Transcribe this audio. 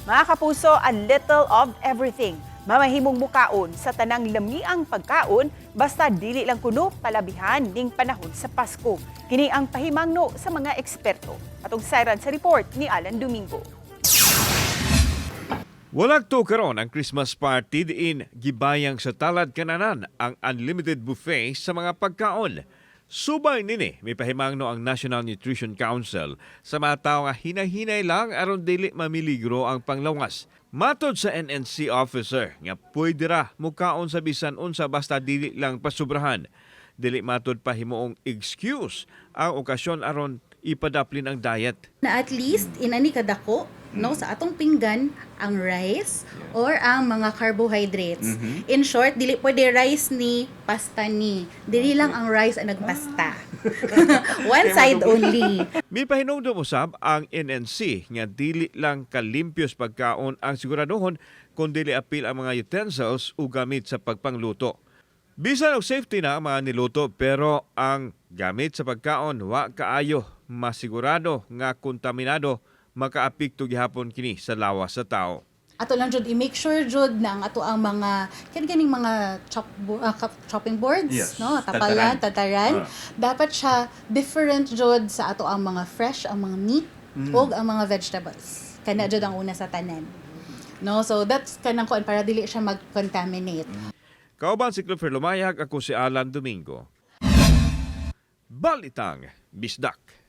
Mga kapuso, a little of everything. Mamahimong mukaon sa tanang lamiang pagkaon basta dili lang kuno palabihan ning panahon sa Pasko. Kini ang pahimangno sa mga eksperto. Atong sayran sa report ni Alan Domingo. Walag to karon ang Christmas party diin gibayang sa talad kananan ang unlimited buffet sa mga pagkaon. Subay nini, may pahimangno ang National Nutrition Council sa mga tao nga hinahinay lang aron dili mamiligro ang panglawas. Matod sa NNC officer nga pwede ra mukaon sa bisan unsa basta dili lang pasubrahan. Dili matod pa himuong excuse ang okasyon aron ipadaplin ang diet. Na at least inani kadako, no, sa atong pinggan ang rice or ang mga carbohydrates. In short, dili pwede rice ni pasta ni. Dili lang ang rice ang nagpasta. One side only. May pahinumdum usab ang NNC nga dili lang kalimpios pagkaon ang siguraduhon kun dili apil ang mga utensils o gamit sa pagpangluto. Bisan og safety na ang mga niluto, pero ang gamit sa pagkaon wa kaayo masigurado nga kontaminado, makaapekto gihapon kini sa lawas sa tao. Ato lang jud i-make sure jud na ang ato ang mga kaning mga chopping boards, no, tapalan, tataran, dapat siya different jud sa ato ang mga fresh, ang mga meat ug ang mga vegetables. Kana jud ang una sa tanan. No, so that's kanang kuan para dili siya mag-contaminate. Kauban si Clifford Lumayag, ako si Alan Domingo. Balitang Bisdak.